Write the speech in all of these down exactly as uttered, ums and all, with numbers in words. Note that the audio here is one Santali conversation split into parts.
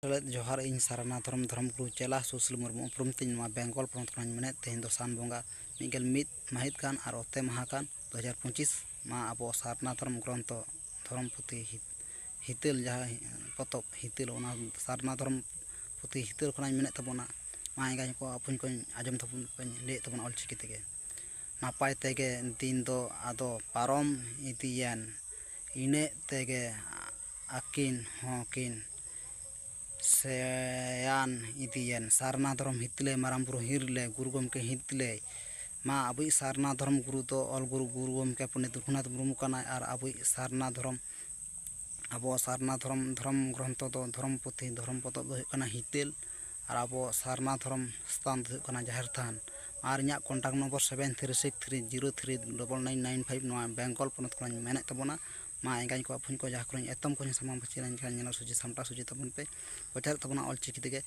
ᱥᱮᱞᱮᱫ ᱡᱚᱦᱟᱨ, ᱤᱧ ᱥᱟᱨᱱᱟ ᱫᱷᱚᱨᱚᱢ ᱫᱷᱚᱨᱚᱢ ᱜᱩᱨᱩ ᱪᱮᱞᱟ ᱥᱩᱥᱤᱞ ᱢᱩᱨᱢᱩ ᱩᱯᱨᱩᱢ ᱛᱤᱧ ᱱᱚᱣᱟ ᱵᱮᱝᱜᱚᱞ ᱯᱚᱱᱚᱛ ᱠᱷᱚᱱᱤᱧ ᱢᱮᱱᱮᱫ, ᱛᱮᱦᱮᱧ ᱫᱚ ᱥᱟᱱ ᱵᱚᱸᱜᱟ ᱢᱤᱫ ᱜᱮᱞ ᱢᱤᱫ ᱢᱟᱹᱦᱤᱛ ᱠᱟᱱ ᱟᱨ ᱚᱛᱮ ᱢᱟᱦᱟ ᱠᱟᱱ ᱫᱩ ᱦᱟᱡᱟᱨ ᱯᱚᱸᱪᱤᱥ᱾ ᱢᱟ ᱟᱵᱚ ᱥᱟᱨᱱᱟ ᱫᱷᱚᱨᱚᱢ ᱜᱨᱚᱱᱛᱷᱚ, ᱫᱷᱚᱨᱚᱢ ᱯᱩᱛᱷᱤ ᱦᱤ-, ᱦᱤᱛᱟᱹᱞ, ᱡᱟᱦᱟᱸ ᱦᱤ-, ᱯᱚᱛᱚᱵ ᱦᱤᱛᱟᱹᱞ, ᱚᱱᱟ ᱥᱟᱨᱱᱟ ᱫᱷᱚᱨᱚᱢ ᱯᱩᱛᱷᱤ ᱦᱤᱛᱟᱹᱞ ᱠᱷᱚᱱᱟᱜ ᱤᱧ ᱢᱮᱱᱮᱫ ᱛᱟᱵᱚᱱᱟ᱾ ᱢᱟ ᱮᱸᱜᱟᱧ ᱠᱚ ᱟᱹᱯᱩᱧ ᱠᱚᱧ ᱟᱸᱡᱚᱢ ᱛᱟᱵᱚᱱ ᱯᱮᱧ ᱞᱟᱹᱭᱮᱫ ᱛᱟᱵᱚᱱᱟ ᱚᱞᱪᱤᱠᱤ ᱛᱮᱜᱮ᱾ ᱱᱟᱯᱟᱭ ᱛᱮᱜᱮ ᱫᱤᱱ ᱫᱚ ᱟᱫᱚ ᱯᱟᱨᱚᱢ ᱤᱫᱤᱭᱮᱱ, ᱤᱱᱟᱹᱜ ᱛᱮᱜᱮ ᱟᱹᱠᱤᱱ ᱦᱚᱸᱠᱤᱱ ᱥᱮᱭᱟᱱ ᱤᱫᱤᱭᱮᱱ᱾ ᱥᱟᱨᱱᱟ ᱫᱷᱚᱨᱚᱢ ᱦᱤᱛᱞᱟᱹᱭ, ᱢᱟᱨᱟᱝ ᱵᱩᱨᱩ ᱦᱤᱨᱞᱟᱹᱭ, ᱜᱩᱨᱩ ᱜᱚᱢᱠᱮ ᱦᱤᱛᱞᱟᱹᱭ᱾ ᱢᱟ ᱟᱵᱚᱭᱤᱡ ᱥᱟᱨᱱᱟ ᱫᱷᱚᱨᱚᱢ ᱜᱩᱨᱩ ᱫᱚ ᱚᱞ ᱜᱩᱨᱩ, ᱜᱩᱨᱩ ᱜᱚᱢᱠᱮ ᱯᱚᱱᱰᱤᱛ ᱨᱚᱜᱷᱩᱱᱟᱛᱷ ᱢᱩᱨᱢᱩ ᱠᱟᱱᱟᱭ᱾ ᱟᱨ ᱟᱵᱚᱭᱤᱡ ᱥᱟᱨᱱᱟ ᱫᱷᱚᱨᱚᱢ, ᱟᱵᱚ ᱥᱟᱨᱱᱟ ᱫᱷᱚᱨᱚᱢ, ᱫᱷᱚᱨᱚᱢ ᱜᱨᱚᱱᱛᱷᱚ ᱫᱚ, ᱫᱷᱚᱨᱚᱢ ᱯᱩᱛᱷᱤ, ᱫᱷᱚᱨᱚᱢ ᱯᱚᱛᱚᱵ ᱫᱚ ᱦᱩᱭᱩᱜ ᱠᱟᱱᱟ ᱦᱤᱛᱟᱹᱞ᱾ ᱟᱨ ᱟᱵᱚ ᱥᱟᱨᱱᱟ ᱫᱷᱚᱨᱚᱢ ᱥᱛᱷᱟᱱ ᱫᱚ ᱦᱩᱭᱩᱜ ᱠᱟᱱᱟ ᱡᱟᱦᱮᱨ ᱛᱷᱟᱱ᱾ ᱟᱨ ᱤᱧᱟᱹᱜ contact number seven three six three zero three double nine nine five, ᱱᱚᱣᱟ ᱵᱮᱝᱜᱚᱞ ᱯᱚᱱᱚᱛ ᱠᱷᱚᱱᱤᱧ ᱢᱮᱱᱮᱫ ᱛᱟᱵᱚᱱᱟ᱾ ᱢᱟ ᱮᱸᱜᱟᱧ ᱠᱚ ᱟᱹᱯᱩᱧ ᱠᱚ ᱡᱟᱦᱟᱸ ᱠᱚᱨᱮᱧ ᱮᱛᱚᱢ ᱠᱚᱧ ᱥᱟᱢᱟᱝ ᱯᱟᱹᱪᱷᱤ ᱞᱮᱱᱠᱷᱟᱱ ᱧᱮᱞ ᱥᱚᱡᱷᱮ ᱥᱟᱢᱴᱟᱣ ᱥᱚᱡᱷᱮ ᱛᱟᱵᱚᱱ ᱯᱮ᱾ ᱯᱨᱚᱪᱟᱨᱮᱫ ᱛᱟᱵᱚᱱᱟ ᱚᱞᱪᱤᱠᱤ ᱛᱮᱜᱮ᱾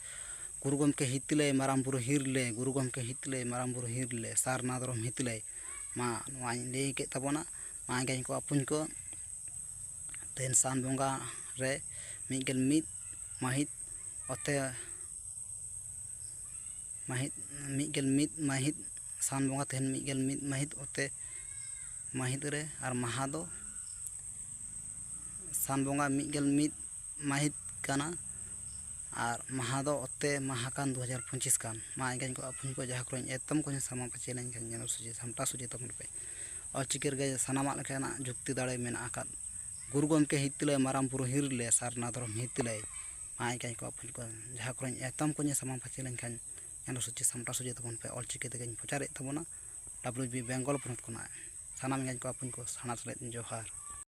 ᱜᱩᱨᱩ ᱜᱚᱢᱠᱮ ᱦᱤᱛᱞᱟᱹᱭ, ᱢᱟᱨᱟᱝ ᱵᱩᱨᱩ ᱦᱤᱨᱞᱟᱹᱭ, ᱜᱩᱨᱩ ᱜᱚᱢᱠᱮ ᱦᱤᱛᱞᱟᱹᱭ, ᱢᱟᱨᱟᱝ ᱵᱩᱨᱩ ᱦᱤᱨᱞᱟᱹᱭ, ᱥᱟᱨᱱᱟ ᱫᱷᱚᱨᱚᱢ ᱦᱤᱛᱞᱟᱹᱭ᱾ ᱢᱟ ᱱᱚᱣᱟᱧ ᱞᱟᱹᱭ ᱠᱮᱫ ᱛᱟᱵᱚᱱᱟ᱾ ᱢᱟ ᱮᱸᱜᱟᱧ ᱠᱚ ᱟᱹᱯᱩᱧ ᱠᱚ, ᱛᱮᱦᱮᱧ ᱥᱟᱱ ᱵᱚᱸᱜᱟ ᱨᱮ ᱢᱤᱫ ᱜᱮᱞ ᱢᱤᱫ ᱢᱟᱹᱦᱤᱛ ᱚᱛᱮ ᱢᱟᱹᱦᱤᱛ, ᱢᱤᱫ ᱜᱮᱞ ᱢᱤᱫ ᱢᱟᱹᱦᱤᱛ, ᱥᱟᱱ ᱵᱚᱸᱜᱟ ᱛᱮᱦᱮᱧ ᱢᱤᱫ ᱜᱮᱞ ᱢᱤᱫ ᱢᱟᱹᱦᱤᱛ ᱚᱛᱮ ᱢᱟᱹᱦᱤᱛ ᱨᱮ, ᱟᱨ ᱢᱟᱦᱟ ᱫᱚ ᱥᱟᱱ ᱵᱚᱸᱜᱟ ᱢᱤᱫ ᱜᱮᱞ ᱢᱤᱫ ᱢᱟᱹᱦᱤᱛ ᱠᱟᱱᱟ᱾ ᱟᱨ ᱢᱟᱦᱟ ᱫᱚ ᱚᱛᱮ ᱢᱟᱦᱟ ᱠᱟᱱ ᱫᱩ ᱦᱟᱡᱟᱨ ᱯᱚᱸᱪᱤᱥ ᱠᱟᱱ᱾ ᱢᱟ ᱮᱸᱜᱟᱧ ᱠᱚ ᱟᱹᱯᱩᱧ ᱠᱚ ᱡᱟᱦᱟᱸ ᱠᱚᱨᱮᱧ ᱮᱛᱚᱢ ᱠᱚᱧ ᱥᱟᱢᱟᱝ ᱯᱟᱹᱪᱷᱤ ᱞᱮᱱᱠᱷᱟᱱ ᱧᱮᱞ ᱥᱚᱡᱷᱮ ᱥᱟᱢᱴᱟᱣ ᱥᱚᱡᱷᱮ ᱛᱟᱵᱚᱱ ᱯᱮ᱾ ᱚᱞᱪᱤᱠᱤ ᱨᱮᱜᱮ ᱥᱟᱱᱟᱢᱟᱜ ᱞᱮᱠᱟᱱᱟᱜ ᱡᱩᱠᱛᱤ ᱫᱟᱲᱮ ᱢᱮᱱᱟᱜ ᱟᱠᱟᱫ᱾ ᱜᱩᱨᱩ ᱜᱚᱢᱠᱮ ᱦᱤᱛᱞᱟᱹᱭ, ᱢᱟᱨᱟᱝ ᱵᱩᱨᱩ ᱦᱤᱨᱞᱟᱹᱭ, ᱥᱟᱨᱱᱟ ᱫᱷᱚᱨᱚᱢ ᱦᱤᱛᱞᱟᱹᱭ᱾ ᱢᱟ ᱮᱸᱜᱟᱧ ᱠᱚ ᱟᱹᱯᱩᱧ ᱠᱚ ᱡᱟᱦᱟᱸ ᱠᱚᱨᱮᱧ ᱮᱛᱚᱢ ᱠᱚᱧ ᱥᱟᱢᱟᱝ ᱯᱟᱹᱪᱷᱤ ᱞᱮᱱᱠᱷᱟᱱ ᱧᱮᱞ ᱥᱚᱡᱷᱮ ᱥᱟᱢᱴᱟᱣ ᱥᱚᱡᱷᱮ ᱛᱟᱵᱚᱱ ᱯᱮ᱾ ᱚᱞᱪᱤᱠᱤ ᱛᱮᱜᱮᱧ ᱯᱨᱚᱪᱟᱨᱮᱫ ᱛᱟᱵᱚᱱᱟ ᱰᱟᱵᱞᱤᱭᱩ ᱵᱤ ᱵᱮᱝᱜᱚᱞ ᱯᱚᱱᱚᱛ ᱠᱷᱚᱱᱟᱜ᱾ ᱥᱟᱱᱟᱢ ᱮᱸᱜᱟᱧ ᱠᱚ ᱟᱹᱯᱩᱧ ᱠᱚ ᱥᱟᱨᱱᱟ ᱥᱮᱞᱮᱫ ᱡᱚᱦᱟᱨ᱾